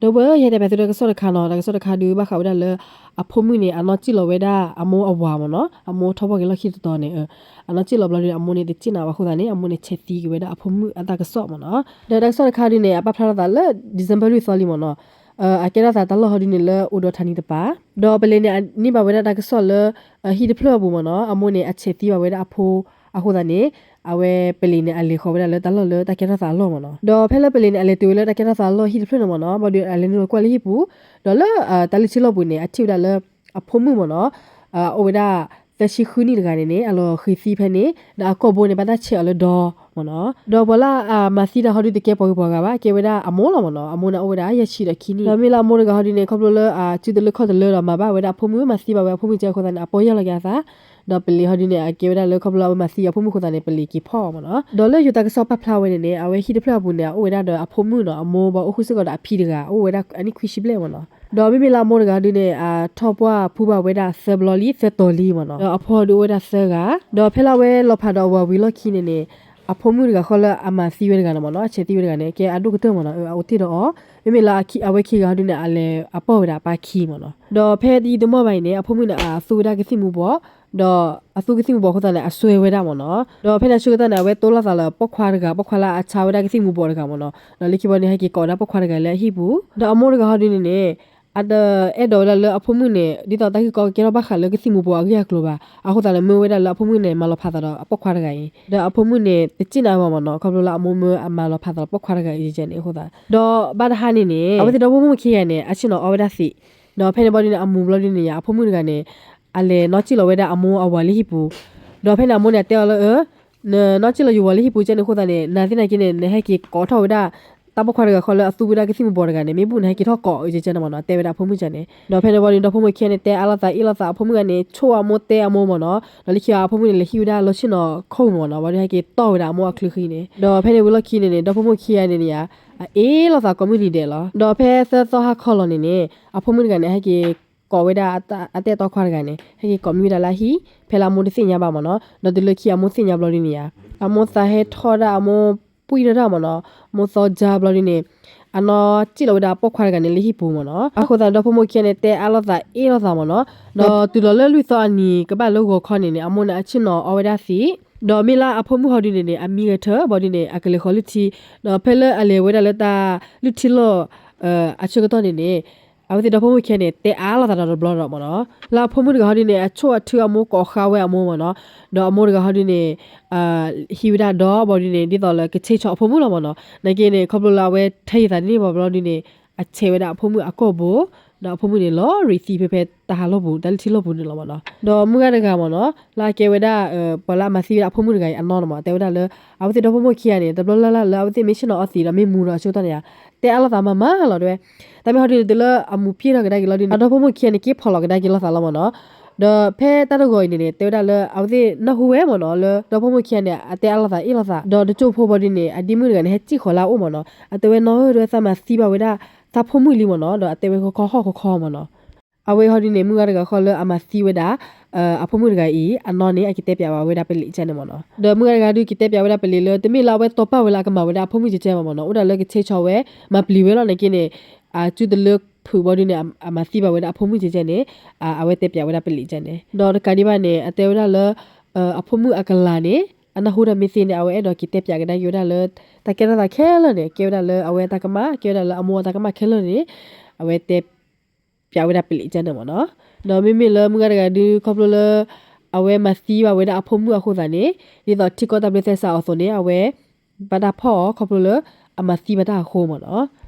ဒီပုၢ်ဝဲၢ် ယဟဲတဲပၠးသုတၢ်ကစီၣ်တခါနီၤ, တၢ်ကစီၣ်တခါဒုး ဘၣ်ဃးဝဲဒၣ်လၢ အဖိမုၣ်န့ၣ် အနီၢ်စံၣ်လီၤဝဲဒၣ်အမိၢ်အဝၤမ့ၢ်နီၤ, အမိၢ်ထီၣ်ပှၢ်က့ၤလီၢ်ခံတတီၤန့ၣ်, အနီၢ်စံၣ်လီၤဘျီဒုး အမိၢ်န့ၣ်တစံၣ်နၤဘၣ်အဃိသတးန့ၣ် အမိၢ်န့ၣ်ဆဲးသံက့ၤဝဲဒၣ်အဖိမုၣ်အတၢ်ကစီၣ်မ့ၢ်နီၤ. ဒီးတၢ်ကစီၣ်တခါဒုးန့ၣ် အပာ်ဖျါထီၣ်သးလၢ December လွံၢ်သီလံမ့ၢ်နီၤ, အကဲထီၣ်သးတၢ်လီၢ်ဟီဒုးန့ၣ်လၢအိၣ်ဒီးထါနံၤတပၤ, ဒီးပလံၤန့ၣ် အန့ၢ်ဘၣ်ဝဲဒၣ်တၢ်ကစီၣ်လၢ ဟံၣ်တဖျၢၣ်အပူၤမ့ၢ်နီၤ, အမိၢ်န့ၣ် အဆဲးသံဘၣ်ဝဲဒၣ်အဖိ အဃိသတးန့ၣ် အဝဲပလံၤန့ၣ် အလဲၤဃီၤဝဲဒၣ်လၢတၢ်လီၢ်လၢတၢ်ကဲထီၣ်သးအလီၢ်မ့ၢ်နီၤ. ဒီးဖဲလၢပလံၤန့ၣ် အလဲၤတုၤဝဲလၢတၢ်ကဲထီၣ်သးအလီၢ်ဟံၣ်တဖျၢၣ်န့ၣ်မ့ၢ်နီၤ, ဘၣ်ဒီးအလဲၤနုာ်လီၤကွၢ်လၢဟံၣ်ပူၤ, ဒီးလၢ တၢ်လုၢ်ထံလီၢ်ပူၤန့ၣ် အထံၣ်ဝဲဒၣ်လၢ အဖိမုၣ်မ့ၢ်နီၤ, အိၣ်ဝဲဒၣ် သၢဆံဃုနံၣ်တဂၤန့ၣ်န့ၣ် အလီၤဃ့ၤသံဖဲန့ၣ် ဒီးအကိာ်ဘိန့ၣ်ဘၣ်တၢ်ဆဲးအီၤလၢဒီမ့ၢ်နီၤ. ဒီးပှၤလၢအမၤသံတၢ်ဟီဒုးတကဲပှၤဂုၤပှၤဂၤဘၣ်, ကဲဝဲဒၣ်အမိၢ်လီၤမ့ၢ်နီၤ, အမိၢ်န့ၣ်အိၣ်ဝဲဒၣ်ယဲၢ်ဆံဒီးခံနံၣ်, ဒီးမ့ၢ်လၢအမိၢ်တဂၤဟီဒုးန့ၣ် ခီဖျိလၢအစုတလၢခီၣ်တလၢဒီးမၤဘၣ်ဝဲဒၣ်အဖိမုၣ်, မၤသံဘၣ်ဝဲအဖိမုၣ်ကဲအဃိသတးန့ၣ် အပီၢ်ယၢ်လီၤက့ၤအသး, ဒီးပလံၤဟီဒုးန့ၣ် အကဲဝဲဒၣ်လၢခီဖျိလၢအဝဲမၤသံအဖိမုၣ်အဃိသတးန့ၣ် ပလံၤက့ၤဖီၣ်အီၤမ့ၢ်နီၤ. ဒီးလၢယိၤတၢ်ကစီၣ်ပာ်ဖျါဝဲန့ၣ်န့ၣ် အဝဲဟံၣ်တဖျၢၣ်အပူၤန့ၣ် အအိၣ်ဝဲဒၣ်ဒီးအဖိမုၣ်နီၤ, အမိၢ်ဘၣ်အိၣ်ဃုာ်စ့ၢ်ကီးဒီးအဖံတဂၤ အိၣ်ဝဲဒၣ်အနံၣ်ခွံဆံဘျဲၣ်မ့ၢ်နီၤ. ဒီးမ့မ့ၢ်လၢအမိၢ်တဂၤဒုးန့ၣ် အထီၣ်ပှၢ်ဖူဘၣ်ဝဲဒၣ်သၢဘျီလံ သၢတီၤလံမ့ၢ်နီၤ, ဒီးအဖိဒုးအိၣ်ဝဲဒၣ်သၢဂၤ, ဒီးဖဲလၢအဝဲလီၤဖးဒီးအဝၤဝံၤလီၢ်ခံန့ၣ်န့ၣ် အဖိမုၣ်တဂၤဃီလၢအမၤသံဝဲတဂၤန့ၣ်မ့ၢ်နီၤ, အဆဲးသံဝဲတဂၤန့ၣ် ကဲအဒိၣ်ကတၢၢ်မ့ၢ်နီၤ, အအိၣ်တ့ၢ်ဒီးအီၤ, မ့မ့ၢ်လၢအဝဲခံဂၤဟီဒုးန့ၣ် အလဲၤအပီၢ်ဝဲဒၣ်အပၢ်ခံမ့ၢ်နီၤ. ဒီးဖဲတယံာ်တမီၢ်ဘၣ်အံၤန့ၣ် အဖိမုၣ်န့ၣ်အသူဝဲဒၣ်ကသံၣ်မူၤဘှီး, ဒီးအသူကသံၣ်မူၤဘှီးအဃိသတးန့ၣ် အစွဲဝဲဒၣ်မ့ၢ်နီၤ. ဒီးဖဲန့ၣ်အဆၢကတီၢ်န့ၣ် အဝဲတိလီၤသးလၢပိာ်ခွါတဂၤ, ပိာ်ခွါလၢအဆါဝဲဒၣ်ကသံၣ်မူၤဘှီးတဂၤမ့ၢ်နီၤ, ဒီးလၢခံဘီန့ၣ် ဟဲက့ၤကိးဝဲဒၣ်ပိာ်ခွါတဂၤလၢအဟံၣ်ပူၤ, ဒီးအမိၢ်တဂၤဟီဒုးန့ၣ်န့ၣ် အတအဲၣ်ဒိးဝဲဒၣ်လၢအဖိမုၣ်န့ၣ် ဒ်သိးတၢ်ဂ့ၢ်ကီကကဲထီၣ်ဘၣ်ဃးလၢကသံၣ်မူၤဘှီးအဂ့ၢ်အကျိၤဘၣ်, အဃိသတးန့ၣ် မၢဝဲဒၣ်လၢအဖိမုၣ်န့ၣ် မၤလီၤဖးသးဒီးအပိာ်ခွါတဂၤအံၤ, ဒီးအဖိမုၣ်န့ၣ် တစံၣ်နၤဘၣ်မ့ၢ်နီၤ, ခီဖျိလၢအမိၢ်မၢအမၤလီၤဖးသးဒီးပိာ်ခွါတဂၤအံၤန့ၣ်အဃိသတး, ဒီးဘၣ်တဟါန့ၣ်န့ၣ် အဝဲသ့ၣ်ဒီဖိမိၢ်ခံဂၤန့ၣ် အဆ့ၣ်နီၤအီဝဲဒၣ်သံး, ဒီးဖဲန့ၣ်ဘီဒုးန့ၣ် အမူၤဘျီဒုးန့ၣ်ယါ အဖိမုၣ်တဂၤန့ၣ် အလဲၤနီၢ်စံၣ်လီၤဝဲဒၣ်အမိၢ်အဝၤလၢဟံၣ်ပူၤ, ဒီးဖဲန့ၣ်အမိၢ်န့ၣ် အတဲအီၤလၢ နနီၢ်စံၣ်လီၤယဝၤလၢဟံၣ်ပူၤကဲန့ၣ်အဃိသတးန့ၣ် နသ့ၣ်နာ်က့န့ၣ် နဟဲက့ၤကိးထီၣ်ဝဲဒၣ် တၢ်ပိာ်ခွါတဂၤဃီလၢအသူဝဲဒၣ်ကသံၣ်မူၤဘှီးတဂၤန့ၣ် မ့ၢ်ဘူၣ်နဟဲက့ၤထီၣ်ကိးအံၤကဲန့ၣ်မ့ၢ်နီၤ, တဲဝဲဒၣ်အဖိမုၣ်ကဲန့ၣ်, ဒီးဖဲန့ၣ်ဘီဒုး ဒီဖိမိၢ်ခံဂၤန့ၣ် တဲအါလိာ်သးအ့ၣ်လိာ်သးအဖိမုၣ်ဂၤန့ၣ် ဆိၣ်အမိၢ်တဲအမိၢ်မ့ၢ်နီၤ, ဒီးလၢခံဂၤအဖိမုၣ်န့ၣ် လဲၤဟံၣ်ဝဲဒၣ်လီၢ်ဆ့ၣ်နီၤခိၣ်မ့ၢ်နီၤ, ဘီဒုးဟဲက့ၤတီၢ်ဝဲဒၣ်အမိၢ်အချုးဃံန့ၣ်, ဒီးဖဲန့ၣ်ဝံၤလီၢ်ခံန့ၣ်န့ၣ် ဒီဖိမိၢ်ခံဂၤန့ၣ်န့ၣ်ယါ အအ့ၣ်လိာ်သးကိးမုၢ်နံၤဒဲးလီၤ, ဒီးဖဲသၢသီဟါခီလီၤန့ၣ်န့ၣ် အဖိမုၣ်တဂၤန့ၣ် ဟဲက့ၤကိးဝဲဒၣ်အတဲာ်တီခွါတဂၤန့ၣ် ဟဲက့ၤကိးမံၤဝဲဒၣ်လၢအဟံၣ် ဖဲလၢအမိၢ်တသ့ၣ်ညါဘၣ်မ့ၢ်နီၤ, ဒီးတုၤလၢခံအမိၢ်သ့ၣ်ညါဘျီဒုးန့ၣ်ယါ, အမိၢ်သးဟဲထီၣ်ဒၣ်အမိၢ်ပှံၢ်ထီၣ်ဒၣ်မ့ၢ်နီၤ, မိၢ်သီကၠါဘျီဒုးန့ၣ်, အနီၢ်စံၣ်လီၤဝဲဒၣ်အပိာ်ခွါတဂၤန့ၣ်လၢဟံၣ်ပူၤမ့ၢ်နီၤ, အဃိသတးဒီး ဒီဖိမိၢ်ခံဂၤန့ၣ် တဲအါလိာ်သးအ့ၣ်လိာ်သးမ့ၢ်နီၤ, ဒီးတုၤလီၤလၢလွံၢ်သီအနံၤကဘၣ်လၢဂီၤခီန့ၣ်န့ၣ် အမိၢ်န့ၣ်အဆ့ၣ်နီၤအီဝဲဒၣ်သံး, ဒီးမ့ၢ်လၢအဖိမုၣ်ဟီဒုးန့ၣ်န့ၣ် အမံဂဲၤထၢၣ်ဘျီဒုးန့ၣ် အကလဲၤဃီၤလုၢ်ထံ, ဒီးဖဲလၢအလဲၤဝဲဒၣ်လၢတၢ်လုၢ်ထံလီၢ် အဆၢကတီၢ်န့ၣ်န့ၣ်, အဝဲသ့ၣ်ဒီဖိမိၢ်ခံဂၤန့ၣ် တဲအါလိာ်သးဒီးတဘျီဒီးမ့ၢ်နီၤ, လၢအဖိမုၣ်တဂၤဟီဒုးန့ၣ် အဆိၣ်အထုအမိၢ်ကိးဃါဝဲအမိၢ်မ့ၢ်နီၤ, ဒီးအမိၢ်တဂၤဟီဒုးန့ၣ် ဟံးဝဲဒၣ်ဒီးဘျီဒုးန့ၣ် ဒ်သိးလၢကဆဲးဆီၣ်အဖိမုၣ်လီၤမ့ၢ်နီၤ, နာ်က့န့ၣ် ခီဖျိလၢအဝဲထဲယသးတန့ၢ်ဘၣ်ဘျီဒုးန့ၣ် အဆဲးဝဲဒၣ်အဖိမုၣ်အကိာ်ဘိ, ဒီးအဖိမုၣ်န့ၣ် လီၤရံးသံဖဲဖဲတၢ်ဟးလီၢ်ပူၤ တၢ်လုၢ်ထံလီၢ်ပူၤန့ၣ်လီၤမ့ၢ်နီၤ, ဒီးမုၢ်ဂၤတဂၤမ့ၢ်နီၤ လၢအကဲဝဲဒၣ် ပှၤလၢအမၤသံဝဲဒၣ်အဖိမုၣ်တဂၤအံၤအနီၢ်န့ၣ်မ့ၢ် တဲဝဲဒၣ်လၢ အဝဲသ့ၣ်ဒီဖိမိၢ်ခံဂၤန့ၣ် တဘျီလၢ်လၢ်လၢအဝဲသ့ၣ်မ့ၢ်ဆ့ၣ်နီၤအီသံးဒီးမ့ၢ်မူဒီးအဆိကတၢၢ်န့ၣ်ဧါ, တဲအါလိာ်သးမၤမၤလီၤတဲဝဲ, တၢ်မ့ၢ်ဟီဒုးန့ၣ် တုၤလၢအမူးပျဲၢ်ထီၣ်ကဒါက့ၤလီၤဒုးန့ၣ် အဒီဖိမိၢ်ခံဂၤန့ၣ် က့ၤဖီၣ်လီၤကဒါက့ၤလိာ်သးလီၤမ့ၢ်နီၤ, ဒီးဖဲတၢ်တဂီၤအံၤန့ၣ်န့ၣ် တဲဝဲဒၣ်လၢ အဝဲသ့ၣ်နၢ်ဟူဝဲမ့ၢ်နီၤ လၢဒီဖိမိၢ်ခံဂၤန့ၣ် အတဲအါလိာ်သးအ့ၣ်လိာ်သး ဒီးတစိၢ်ဖိဘျီဒုးန့ၣ် အဒ့မုၣ်တဂၤန့ၣ် ဟဲစံၣ်ဃီၤလၢအအိၣ်မ့ၢ်နီၤ, အတဲဝဲနီၢ်ဧၢ တဲဝဲသးမၤသံဘၣ်ဝဲဒၣ် သးဖိမုၣ်လံမ့ၢ်နီၤ, ဒီးအတဲဝဲခီခီဟီၣ်ခီခီမ့ၢ်နီၤ. အဝဲဟီဒုးန့ၣ် မုၢ်ဂၤတဂၤဃီလၢအမၤသံဝဲဒၣ် အဖိမုၣ်တဂၤအံၤ အနီၢ်န့ၣ် အက့ၤတဲပၠးဘၣ်ဝဲဒၣ်ပလံးကဲန့ၣ်မ့ၢ်နီၤ, ဒီးမုၢ်ဂၤတဂၤဒုးက့ၤတဲပၠးဝဲဒၣ်ပလံးလၢ တမ့ၢ်လၢအဝဲတီပာ်ဝဲလၢအကမၤဝဲဒၣ်အဖိမုၣ်ကဲကဲဘၣ်မ့ၢ်နီၤ, အိၣ်ဒၣ်လၢကဆဲးဆီၣ်ဝဲ မၤပျံၤဝဲလီၤနာ်က့န့ၣ် အစုတလၢဖုးဘျီဒုးန့ၣ် အမၤသံဘၣ်ဝဲဒၣ်အဖိမုၣ်ကဲကဲန့ၣ် အဝဲတဲပၠးဝဲဒၣ်ပလံးကဲန့ၣ်, ဒီးတကးဒံးဘၣ်န့ၣ် အတဲဝဲဒၣ်လၢ အဖိမုၣ်အကလၤန့ၣ် အနၢ်ဟူတၢ်မ့ၢ်သ့န့ၣ် အဝဲအဲၣ်ဒိးက့ၤတဲပၠးကဒါက့ၤဝဲဒၣ်လၢ တၢ်ကဲထီၣ်သးခဲလၢာ်န့ၣ် ကဲဝဲဒၣ်လၢအဝဲအတၢ်ကမၣ် ကဲဝဲဒၣ်လၢအမိၢ်အတၢ်ကမၣ်ခဲလၢာ်န့ၣ် အဝဲတဲပၠးဝဲဒၣ်ပလံးကဲန့ၣ်မ့ၢ်နီၤ. ဒီးမ့မ့ၢ်လၢမုၢ်ဂၤတဂၤဒုး ခီဖျိလၢ အဝဲမၤသံဘၣ်ဝဲဒၣ်အဖိမုၣ်အဃိသတးန့ၣ် ဒ်သိးထံကီၢ်တၢ်ဘျၢသဲစးအီၤအသိးန့ၣ် အဝဲ ဘၣ်တၢ်ဖီၣ်အီၤ ခီဖျိလၢ အမၤသံဘၣ်တၢ်အဃိမ့ၢ်နီၤ.